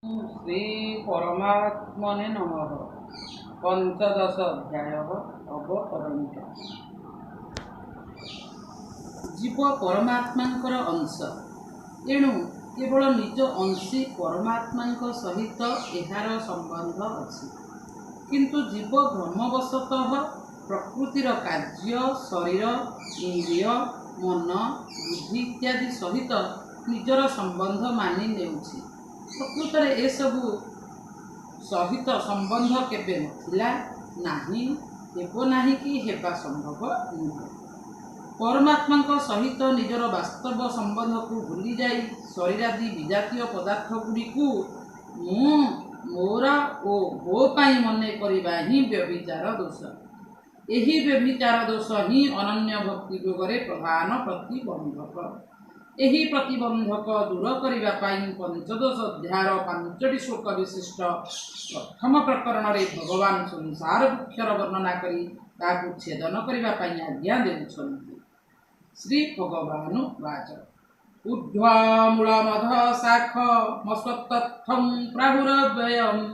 ଶ୍ରୀ ପରମାତ୍ମନେ ନମଃ। ପଞ୍ଚଦଶ ଅଧ୍ୟାୟ, ଅବତରଣିକା। ଜୀବ ପରମାତ୍ମାଙ୍କର ଅଂଶ, ଏଣୁ କେବଳ ନିଜ ଅଂଶୀ ପରମାତ୍ମାଙ୍କ ସହିତ ଏହାର ସମ୍ବନ୍ଧ ଅଛି। କିନ୍ତୁ ଜୀବ ଭ୍ରମବଶତଃ ପ୍ରକୃତିର କାର୍ଯ୍ୟ, ଶରୀର, ଇନ୍ଦ୍ରିୟ, ମନ, ବୁଦ୍ଧି ଇତ୍ୟାଦି ସହିତ ନିଜର ସମ୍ବନ୍ଧ ମାନି ନେଉଛି। ପ୍ରକୃତରେ ଏସବୁ ସହିତ ସମ୍ବନ୍ଧ କେବେ ନଥିଲା, ନାହିଁ, ହେବ ନାହିଁ କି ହେବା ସମ୍ଭବ ନୁହେଁ। ପରମାତ୍ମାଙ୍କ ସହିତ ନିଜର ବାସ୍ତବ ସମ୍ବନ୍ଧକୁ ଭୁଲିଯାଇ ଶରୀରାଦି ବିଜାତୀୟ ପଦାର୍ଥଗୁଡ଼ିକୁ ମୁଁ, ମୋର ଓ ମୋ ପାଇଁ ମନେ କରିବା ହିଁ ବ୍ୟଭିଚାର ଦୋଷ। ଏହି ବ୍ୟଭିଚାର ଦୋଷ ହିଁ ଅନନ୍ୟ ଭକ୍ତି ଯୋଗରେ ପ୍ରଧାନ ପ୍ରତିବନ୍ଧକ। ଏହି ପ୍ରତିବନ୍ଧକ ଦୂର କରିବା ପାଇଁ ପଞ୍ଚଦଶ ଅଧ୍ୟାୟର 5ଟି ଶ୍ଲୋକ ବିଶିଷ୍ଟ ପ୍ରଥମ ପ୍ରକରଣରେ ଭଗବାନ ସଂସାର ବୃକ୍ଷର ବର୍ଣ୍ଣନା କରି ତାହାକୁ ଛେଦନ କରିବା ପାଇଁ ଆଜ୍ଞା ଦେଉଛନ୍ତି। ଶ୍ରୀ ଭଗବାନ ବାଚ, ଊର୍ଦ୍ଧ୍ୱମୂଳମଧ ଶାଖମସ୍ୱତଥଂ ପ୍ରାହୁରବ୍ୟୟम्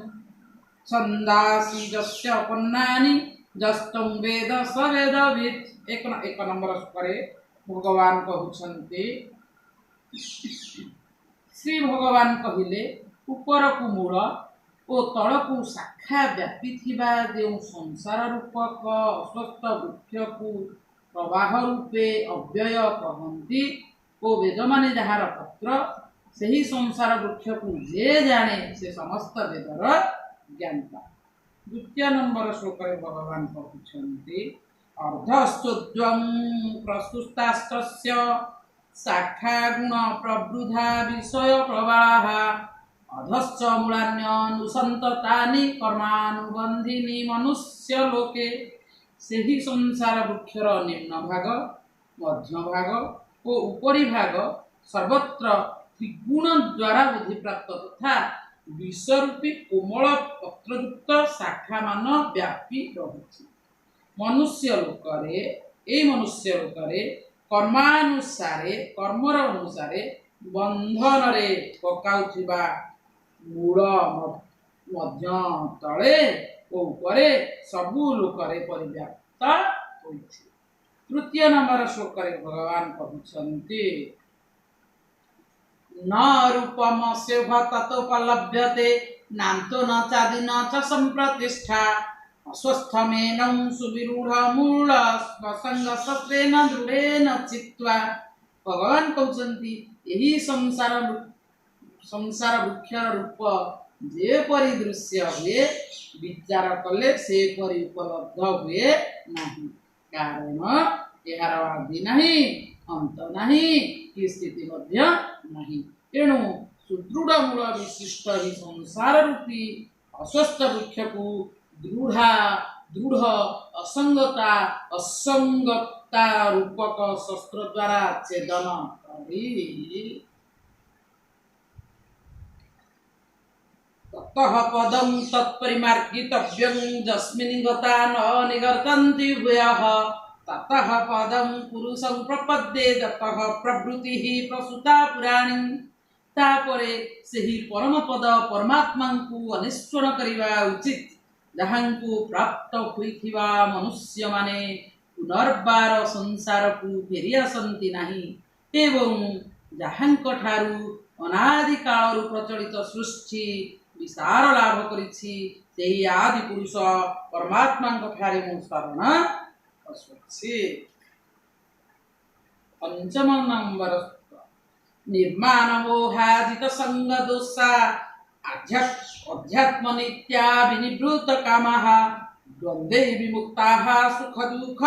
ଛନ୍ଦାଂସି ଯସ୍ୟ ପର୍ଣ୍ଣାନି ଯସ୍ତଂ ବେଦ ସ ବେଦବିତ୍। 1 ନମ୍ବର ଶ୍ଲୋକରେ ଭଗବାନ କହୁଛନ୍ତି, ଶ୍ରୀ ଭଗବାନ କହିଲେ, ଉପରକୁ ମୂଳ ଓ ତଳକୁ ଶାଖା ବ୍ୟାପିଥିବା ଯେଉଁ ସଂସାର ରୂପକ ଅସ୍ୱତ୍ଥ ବୃକ୍ଷକୁ ପ୍ରବାହ ରୂପେ ଅବ୍ୟୟ କହନ୍ତି ଓ ବେଦମାନେ ଯାହାର ପତ୍ର, ସେହି ସଂସାର ବୃକ୍ଷକୁ ଯେ ଜାଣେ ସେ ସମସ୍ତ ବେଦର ଜ୍ଞାତା। ଦ୍ୱିତୀୟ ନମ୍ବର ଶ୍ଲୋକରେ ଭଗବାନ କହୁଛନ୍ତି, ଅର୍ଦ୍ଧସ୍ତୁଦ୍ୱଂ ପ୍ରସ୍ତୁତାସ୍ତସ୍ୟ ଶାଖା ଗୁଣ ପ୍ରବୃଦ୍ଧା ବିଷୟ ପ୍ରବାହ ଅଧଶ୍ଚ ମୂଳାନ୍ୟନୁସନ୍ତତାନି କର୍ମାନୁବନ୍ଧିନି ମନୁଷ୍ୟ ଲୋକେ। ସେହି ସଂସାର ବୃକ୍ଷର ନିମ୍ନ ଭାଗ, ମଧ୍ୟଭାଗ ଓ ଉପରିଭାଗ ସର୍ବତ୍ର ତ୍ରିଗୁଣ ଦ୍ୱାରା ବୃଦ୍ଧିପ୍ରାପ୍ତ ତଥା ବିଷରୂପୀ କୋମଳ ପତ୍ରଯୁକ୍ତ ଶାଖାମାନ ବ୍ୟାପି ରହିଛି। ମନୁଷ୍ୟ ଲୋକରେ, ଏଇ ମନୁଷ୍ୟ ଲୋକରେ କର୍ମାନୁସାରେ, କର୍ମର ଅନୁସାରେ ବନ୍ଧନରେ ପକାଉଥିବା ମୂଳ, ମଧ୍ୟ, ତଳେ ଓ ଉପରେ ସବୁ ଲୋକରେ ପରିବ୍ୟାପ୍ତ ହୋଇଛି। ତୃତୀୟ ନମ୍ବର ଶ୍ଲୋକରେ ଭଗବାନ କହୁଛନ୍ତି, ନ ରୂପମସ୍ୟେହ ତତୋପଲଭ୍ୟତେ ନାନ୍તો ନ ଚାଦି ନ ଚ ସମ୍ପ୍ରତିଷ୍ଠା ଅସ୍ୱସ୍ଥମେନଂ ସୁବିରୂଢ଼ମୂଳ ସ୍ୱସଙ୍ଗଶସ୍ତ୍ରେଣ ଦୃଢ଼େନ ଚିତ୍ତ୍ୱା। ଭଗବାନ କହୁଛନ୍ତି, ଏହି ସଂସାର ବୃକ୍ଷର ରୂପ ଯେପରି ଦୃଶ୍ୟ ହୁଏ, ବିଚାର କଲେ ସେପରି ଉପଲବ୍ଧ ହୁଏ ନାହିଁ। କାରଣ ଏହାର ଆଦି ନାହିଁ, ଅନ୍ତ ନାହିଁ କି ସ୍ଥିତି ମଧ୍ୟ ନାହିଁ। ତେଣୁ ସୁଦୃଢ଼ ମୂଳ ବିଶିଷ୍ଟ ଏହି ସଂସାର ରୂପୀ ଅସ୍ୱସ୍ଥ ବୃକ୍ଷକୁ ଦୃଢ଼ ଅସଙ୍ଗତା ରୂପକ ଶସ୍ତ୍ର ଦ୍ୱାରା ଛେଦନ କରି ତତଃ ପଦଂ ତତ୍ପରିମାର୍ଗିତବ୍ୟଂ ଯସ୍ମିନ୍ ଗତା ନ ନିଗର୍ତ୍ତନ୍ତି ଭୂୟଃ ତତଃ ପଦଂ ପୁରୁଷଂ ପ୍ରପଦ୍ୟେ ଯତଃ ପ୍ରଭୃତିଃ ପ୍ରସୂତା ପୁରାଣୀ। ତାପରେ ସେହି ପରମପଦ ପରମାତ୍ମାଙ୍କୁ ଅନ୍ୱେଷଣ କରିବା ଉଚିତ, ଯାହାଙ୍କୁ ପ୍ରାପ୍ତ ହୋଇଥିବା ମନୁଷ୍ୟମାନେ ପୁନର୍ବାର ସଂସାରକୁ ଫେରି ଆସନ୍ତି ନାହିଁ ଏବଂ ଯାହାଙ୍କଠାରୁ ଅନାଦି କାଳରୁ ପ୍ରଚଳିତ ସୃଷ୍ଟି ବିସ୍ତାର ଲାଭ କରିଛି, ସେହି ଆଦି ପୁରୁଷ ପରମାତ୍ମାଙ୍କ ଠାରେ ମୁଁ ଶରଣ ପଶୁଛି। ପଞ୍ଚମ ନମ୍ବର, ନିର୍ମାଣ ମୋହାଜିତ ସଙ୍ଗ ଦୋଷା ଅଧ୍ୟାତ୍ମ ନିତ୍ୟା ବିନିବୃତ କାମାଃ ଦ୍ୱନ୍ଦ୍ୱୈ ବିମୁକ୍ତାଃ ସୁଖ ଦୁଃଖ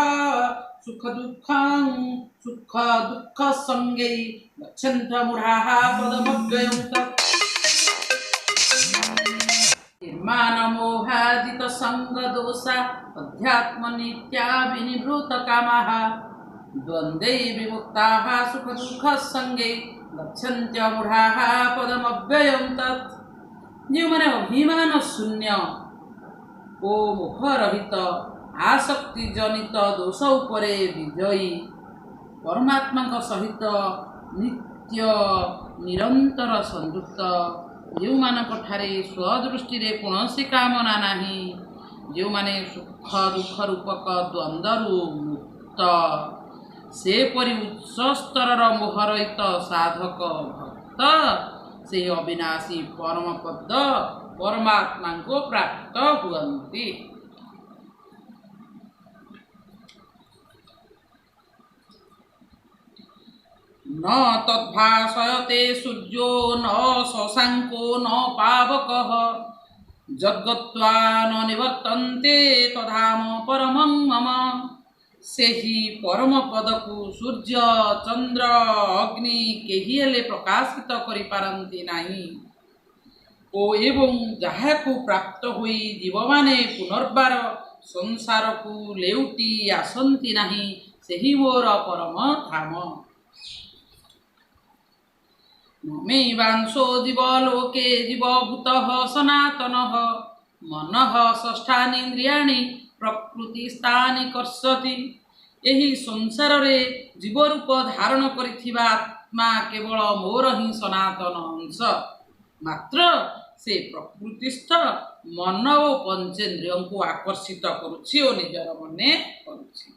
ସଙ୍ଗୈ ଗଚ୍ଛନ୍ତ ମୂଢ଼ାଃ ପଦମବ୍ୟୟଂ ତତ୍। ନିର୍ମାଣ ମୋହାଜିତ ସଙ୍ଗ ଦୋଷା ଅଧ୍ୟାତ୍ମ ନିତ୍ୟା ବିନିବୃତ କାମାଃ ଦ୍ୱନ୍ଦ୍ୱୈ ବିମୁକ୍ତାଃ ସୁଖ ଦୁଃଖ ସଙ୍ଗୈ ଗଚ୍ଛନ୍ତ୍ୟ ମୂଢ଼ାଃ ପଦମବ୍ୟୟଂ ତତ୍। ଯେଉଁମାନେ ଅଭିମାନ ଶୂନ୍ୟ ଓ ମୋହରହିତ ଆସକ୍ତି ଜନିତ ଦୋଷ ଉପରେ ବିଜୟୀ, ପରମାତ୍ମାଙ୍କ ସହିତ ନିତ୍ୟ ନିରନ୍ତର ସଂଯୁକ୍ତ, ଯେଉଁମାନଙ୍କଠାରେ ସ୍ୱଦୃଷ୍ଟିରେ କୌଣସି କାମନା ନାହିଁ, ଯେଉଁମାନେ ସୁଖ ଦୁଃଖ ରୂପକ ଦ୍ୱନ୍ଦ୍ୱରୁ ମୁକ୍ତ, ସେପରି ଉଚ୍ଚସ୍ତରର ମୋହରହିତ ସାଧକ ଭକ୍ତ ସେହି ଅବିନାଶୀ ପରମପଦ ପରମାତ୍ମାଙ୍କୁ ପ୍ରାପ୍ତ ହୁଅନ୍ତି। ନ ତଦ୍ଭାସୟତେ ସୂର୍ଯ୍ୟୋ ନ ଶଶାଙ୍କୋ ନ ପାବକଃ ଯଦ୍ଗତ୍ୱା ନ ନିବର୍ତ୍ତନ୍ତେ ତଧାମ ପରମଂ ମମ। ସେହି ପରମ ପଦକୁ ସୂର୍ଯ୍ୟ, ଚନ୍ଦ୍ର, ଅଗ୍ନି କେହି ହେଲେ ପ୍ରକାଶିତ କରିପାରନ୍ତି ନାହିଁ ଓ ଏବଂ ଯାହାକୁ ପ୍ରାପ୍ତ ହୋଇ ଜୀବମାନେ ପୁନର୍ବାର ସଂସାରକୁ ଲେଉଟି ଆସନ୍ତି ନାହିଁ, ସେହି ମୋର ପରମ ଧାମ। ମମୈବାଂଶୋ ଜୀବଲୋକେ ଜୀବଭୂତଃ ସନାତନଃ ମନଃ ଷଷ୍ଠାନୀନ୍ଦ୍ରିୟାଣି ପ୍ରକୃତିସ୍ଥାନି କର୍ଷତି। ଏହି ସଂସାରରେ ଜୀବରୂପ ଧାରଣ କରିଥିବା ଆତ୍ମା କେବଳ ମୋର ହିଁ ସନାତନ ଅଂଶ ମାତ୍ର। ସେ ପ୍ରକୃତିସ୍ଥ ମନ ଓ ପଞ୍ଚେନ୍ଦ୍ରିୟଙ୍କୁ ଆକର୍ଷିତ କରୁଛି ଓ ନିଜର ମନେ କରୁଛି।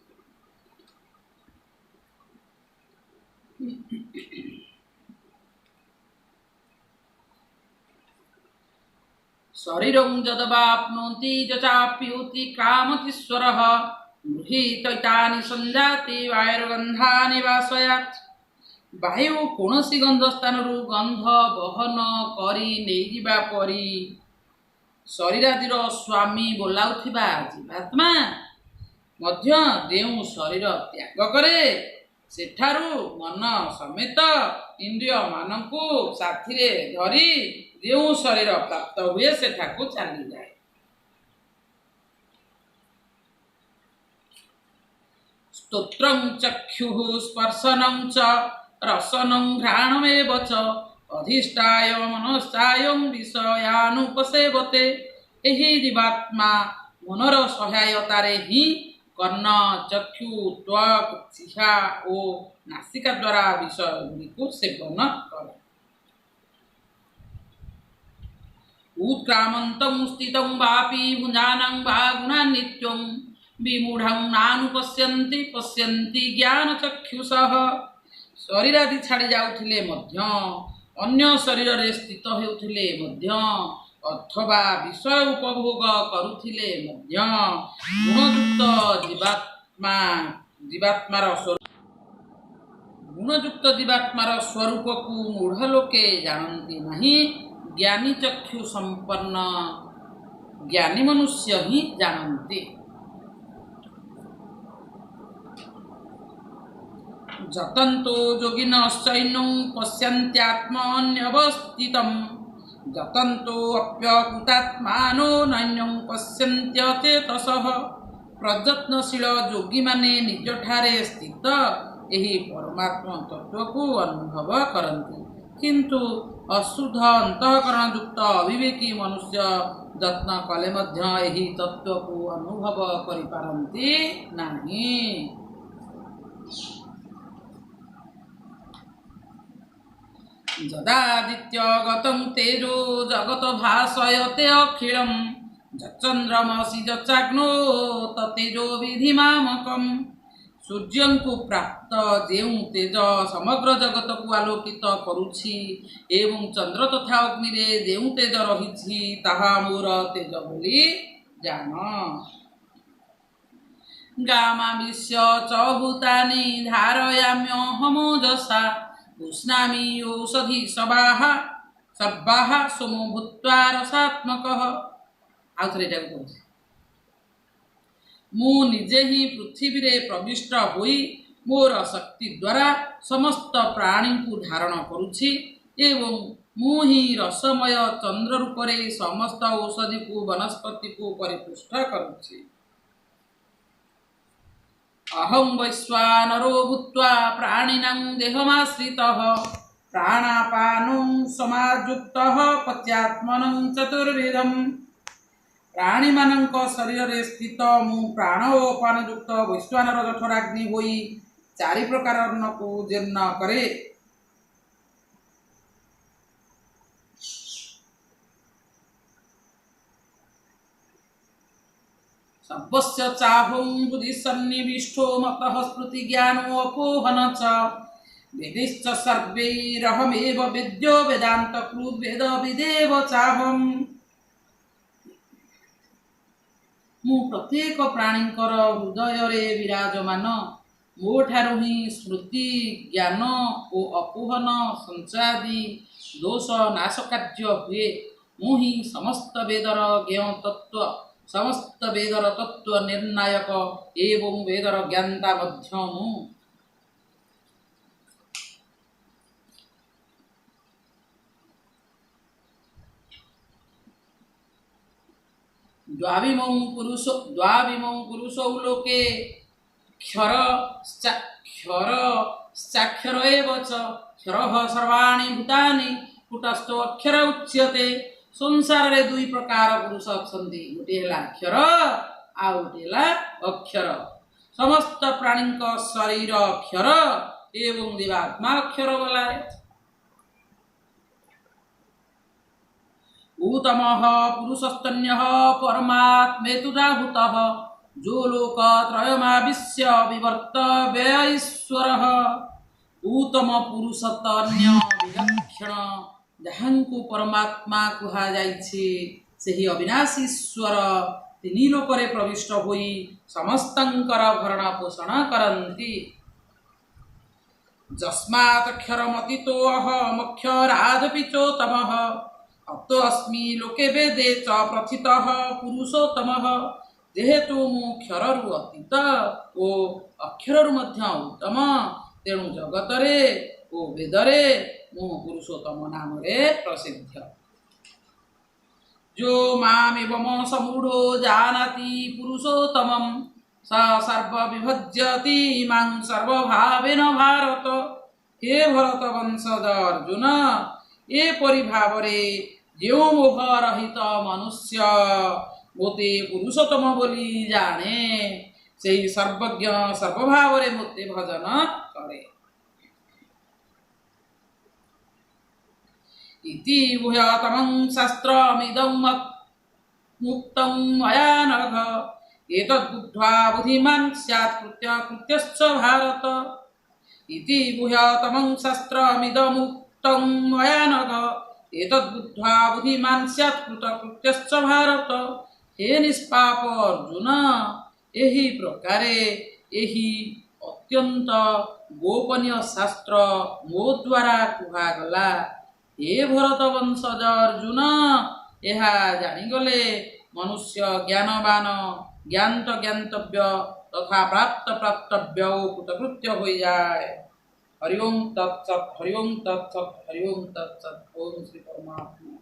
ଶରୀରଂ ଯଦବାପ୍ନୋତି ଯଚାପ୍ୟୁତି କ୍ରାମତୀଶ୍ୱରଃ ଗୃହୀତୈତାନି ସଞ୍ଜାତି ବାୟୁର୍ଗନ୍ଧାନି ବାସୟାତ୍। ବାୟୁ କୌଣସି ଗନ୍ଧ ସ୍ଥାନରୁ ଗନ୍ଧ ବହନ କରି ନେଇଯିବା ପରି ଶରୀରାଦିର ସ୍ୱାମୀ ବୋଲାଉଥିବା ଜୀବାତ୍ମା ମଧ୍ୟ ଯେଉଁ ଶରୀର ତ୍ୟାଗ କରେ, ସେଠାରୁ ମନ ସମେତ ଇନ୍ଦ୍ରିୟମାନଙ୍କୁ ସାଥିରେ ଧରି ଯେଉଁ ଶରୀର ପ୍ରାପ୍ତ ହୁଏ ସେଠାକୁ ଚାଲିଯାଏ। ସ୍ତୋତ୍ରଂ ଚକ୍ଷୁଃ ସ୍ପର୍ଶନଂ ଚ ରସନଂ ଘ୍ରାଣମେବ ଚ ଅଧିଷ୍ଠାୟ ମନଶ୍ଚାୟଂ ବିଷୟାନୁପସେବତେ। ଏହି ଜୀବାତ୍ମା ମନର ସହାୟତାରେ ହିଁ କର୍ଣ୍ଣ, ଚକ୍ଷୁ, ତ୍ୱକ୍, ଜିହ୍ବା ଓ ନାସିକା ଦ୍ୱାରା ବିଷୟଗୁଡ଼ିକୁ ସେବନ କରେ। ଉତ୍କ୍ରାମନ୍ତଂ ସ୍ଥିତଂ ବାପି ଭୁଞ୍ଜାନଂ ବା ଗୁଣାନ୍ୱିତ୍ୱଂ ବିମୂଢ଼ଂ ନାନୁପଶ୍ୟନ୍ତି ପଶ୍ୟନ୍ତି ଜ୍ଞାନଚକ୍ଷୁଷଃ। ଶରୀରାଦି ଛାଡ଼ି ଯାଉଥିଲେ ମଧ୍ୟ, ଅନ୍ୟ ଶରୀରରେ ସ୍ଥିତ ହେଉଥିଲେ ମଧ୍ୟ ଅଥବା ବିଷୟ ଉପଭୋଗ କରୁଥିଲେ ମଧ୍ୟ ଗୁଣଯୁକ୍ତ ଜୀବାତ୍ମାର ସ୍ୱରୂପକୁ ମୂଢ଼ ଲୋକେ ଜାଣନ୍ତି ନାହିଁ। ଜ୍ଞାନୀ ଚକ୍ଷୁ ସମ୍ପନ୍ନ ଜ୍ଞାନୀ ମନୁଷ୍ୟ ହିଁ ଜାଣନ୍ତି। ଯତନ୍तो ଯୋଗିନଶ୍ଚୈନଂ ପଶ୍ୟନ୍ତ୍ୟାତ୍ମନ୍ୟବସ୍ଥିତम् ଯତନ୍तो ଅପ୍ୟକୃତାତ୍ମାନୋ ନୈନ୍ୟଂ ପଶ୍ୟନ୍ତ୍ୟଚେତସଃ। ପ୍ରଯତ୍ନଶୀଳ ଯୋଗୀମାନେ ନିଜଠାରେ ସ୍ଥିତ ଏହି ପରମାତ୍ମ ତତ୍ତ୍ୱକୁ ଅନୁଭବ କରନ୍ତି, କିନ୍ତୁ ଅଶୁଦ୍ଧ ଅନ୍ତଃକରଣଯୁକ୍ତ ଅବିବେକୀ ମନୁଷ୍ୟ ଯତ୍ନ କଲେ ମଧ୍ୟ ଏହି ତତ୍ତ୍ୱକୁ ଅନୁଭବ କରିପାରନ୍ତି ନାହିଁ। ଯଦାଦିତ୍ୟଗତଂ ତେଜୋ ଜଗତ ଭାସୟତେ ଅଖିଳಂ ଯଚନ୍ଦ୍ରମସି ଯଚାଗ୍ନୋ ତତେଜୋ ବିଧି ମାମକମ୍। ସୂର୍ଯ୍ୟଙ୍କୁ ପ୍ରାପ୍ତ ଯେଉଁ ତେଜ ସମଗ୍ର ଜଗତକୁ ଆଲୋକିତ କରୁଛି ଏବଂ ଚନ୍ଦ୍ର ତଥା ଅଗ୍ନିରେ ଯେଉଁ ତେଜ ରହିଛି, ତାହା ମୋର ତେଜ ବୋଲି ଜାଣ। ଗାମାବିଶ୍ୟ ଚ ଭୂତାନି ଧାରୟାମ୍ୟହମୋଜସା ଉଷ୍ଣାମି ଔଷଧି ସବାହା ସର୍ବାଃ ସୋମୋ ଭୂତ୍ୱା ରସାତ୍ମକଃ। ଆଉ ଥରେ ଏଇଟାକୁ କହୁଛି। ମୁଁ ନିଜେ ହିଁ ପୃଥିବୀରେ ପ୍ରବିଷ୍ଟ ହୋଇ ମୋର ଶକ୍ତି ଦ୍ୱାରା ସମସ୍ତ ପ୍ରାଣୀଙ୍କୁ ଧାରଣ କରୁଛି ଏବଂ ମୁଁ ହିଁ ରସମୟ ଚନ୍ଦ୍ର ରୂପରେ ସମସ୍ତ ଔଷଧିକୁ ବନସ୍ପତିକୁ ପରିପୁଷ୍ଟ କରୁଛି। ଅହଂ ବୈଶ୍ୱାନରୋ ଭୂତ୍ୱା ପ୍ରାଣିନାଂ ଦେହମାଶ୍ରିତଃ ପ୍ରାଣାପାନଂ ସମାଯୁକ୍ତଃ ପଚ୍ୟାତ୍ମନଂ ଚତୁର୍ବିଧମ୍। ପ୍ରାଣୀମାନଙ୍କ ଶରୀରରେ ସ୍ଥିତ ମୁଁ ପ୍ରାଣ ଓ ଅପାନଯୁକ୍ତ ବୈଶ୍ୱାନର ଜଠରାଗ୍ନି ହୋଇ ଚାରି ପ୍ରକାର ଅନ୍ନକୁ ଜୀର୍ଣ୍ଣ କରେ। ସର୍ବସ୍ୟ ଚାହଂ ହୃଦି ସନ୍ନିବିଷ୍ଟୋ ମତଃ ସ୍ମୃତି ଜ୍ଞାନ ଅପୋହନ ଚ ବେଦିଶ୍ଚ ସର୍ବୈରହମେବ ବେଦ୍ୟୋ ବେଦାନ୍ତ କୃଦ୍ ବେଦ ବିଦେବ ଚାହಂ। ମୁଁ ପ୍ରତ୍ୟେକ ପ୍ରାଣୀଙ୍କର ହୃଦୟରେ ବିରାଜମାନ। ମୋ ଠାରୁ ହିଁ ସ୍ମୃତି, ଜ୍ଞାନ ଓ ଅପୋହନ ସଞ୍ଚୟାଦି ଦୋଷ ନାଶ କାର୍ଯ୍ୟ ହୁଏ। ମୁଁ ହିଁ ସମସ୍ତ ବେଦର ଜ୍ଞେୟ ତତ୍ତ୍ୱ, ସମସ୍ତ ବେଦର ତତ୍ତ୍ୱ ନିର୍ଣ୍ଣାୟକ ଏବଂ ବେଦର ଜ୍ଞାତା ମଧ୍ୟ ମୁଁ। ଦ୍ୱାବିମୌ ପୁରୁଷ ଦ୍ୱାବିମୌ ପୁରୁଷୌ ଲୋକେ କ୍ଷର କ୍ଷର ଚାକ୍ଷର ଏବ ଚ କ୍ଷରଃ ସର୍ବାଣି ଭୂତାନି କୂଟସ୍ଥ ଅକ୍ଷର ଉଚ୍ୟତେ। ସଂସାରରେ ଦୁଇ ପ୍ରକାର ପୁରୁଷ ଅଛନ୍ତି, ଗୋଟିଏ ହେଲା କ୍ଷର ଆଉ ଗୋଟିଏ ହେଲା ଅକ୍ଷର। ସମସ୍ତ ପ୍ରାଣୀଙ୍କ ଶରୀର କ୍ଷର ଏବଂ ଜୀବାତ୍ମା ଅକ୍ଷର ବୋଲାଏ। ଉତ୍ତମଃ ପୁରୁଷସ୍ତନ୍ୟଃ ପରମାତ୍ମେତୁରାହୁତଃ ଯୋ ଲୋକତ୍ରୟମାବିଶ୍ୟ ବିବର୍ତ୍ତ ବ୍ୟୟ ଈଶ୍ୱରଃ। ଉତ୍ତମ ପୁରୁଷ ତ ଅନ୍ୟ ବିଲକ୍ଷଣ, ଯାହାଙ୍କୁ ପରମାତ୍ମା କୁହାଯାଇଛି, ସେହି ଅବିନାଶୀ ଈଶ୍ୱର ତିନି ଲୋକରେ ପ୍ରବିଷ୍ଟ ହୋଇ ସମସ୍ତଙ୍କର ଭରଣ ପୋଷଣ କରନ୍ତି। ଯସ୍ମାତକ୍ଷରମତୀତୋ ଅହମକ୍ଷରାଦପି ଚୋତ୍ତମଃ ଅତୋଅସ୍ମି ଲୋକେ ବେଦେ ଚ ପ୍ରଥିତଃ ପୁରୁଷୋତ୍ତମଃ। ଯେହେତୁ ମୁଁ କ୍ଷରରୁ ଅତୀତ ଓ ଅକ୍ଷରରୁ ମଧ୍ୟ ଉତ୍ତମ, ତେଣୁ ଜଗତରେ ଓ ବେଦରେ ମୁଁ ପୁରୁଷୋତ୍ତମ ନାମରେ ପ୍ରସିଦ୍ଧ। ଯୋ ମାମିବମ ସମୂଢ଼ୋ ଜାନାତି ପୁରୁଷୋତ୍ତମಂ ସ ସର୍ବବିଭଜ୍ୟତି ମାଂ ସର୍ବଭାବେନ ଭାରତ। ହେ ଭରତ ବଂଶଜ ଅର୍ଜୁନ, ଏପରି ଭାବରେ ଯେଉଁ ମୋହ ରହିତ ମନୁଷ୍ୟ ମୋତେ ପୁରୁଷୋତ୍ତମ ବୋଲି ଜାଣେ, ସେହି ସର୍ବଜ୍ଞ ସର୍ବଭାବରେ ମୋତେ ଭଜନ କରେ। ଇତି ଗୁହ୍ୟତମଂ ଶାସ୍ତ୍ରମିଦଂ ମୁକ୍ତଂ ମୟା ନଘ ଏତଦ୍ବୁଦ୍ଧ୍वा ବୁଦ୍ଧିମାନ୍ ସ୍ୟାत् କୃତ୍ୟ କୃତ୍ୟଶ୍ଚ ଭାରତ। ଇତି ଗୁହ୍ୟତମଂ ଶାସ୍ତ୍ରମିଦମୁକ୍ତଂ ମୟା ନଘ ଏତଦ୍ବୁଦ୍ଧ୍वा ବୁଦ୍ଧିମାନ୍ ସ୍ୟାत् କୃତ କୃତ୍ୟଶ୍ଚ ଭାରତ। ହେ ନିଷ୍ପାପ ଅର୍ଜୁନ, ଏହି ପ୍ରକାରେ ଏହି ଅତ୍ୟନ୍ତ ଗୋପନୀୟ ଶାସ୍ତ୍ର ମୋ ଦ୍ୱାରା କୁହାଗଲା। ହେ ଭରତ ବଂଶଜ ଅର୍ଜୁନ, ଏହା ଜାଣିଗଲେ ମନୁଷ୍ୟ ଜ୍ଞାନବାନ, ଜ୍ଞାତ ଜ୍ଞାତବ୍ୟ ତଥା ପ୍ରାପ୍ତ ପ୍ରାପ୍ତବ୍ୟ ଓ କୃତକୃତ୍ୟ ହୋଇଯାଏ। ହରି ଓಂ ତତ୍ସତ୍, ହରି ଓಂ ତତ୍ସତ୍, ହରି ଓಂ ତତ୍ସତ୍। ଓಂ ଶ୍ରୀ ପରମାତ୍ମା।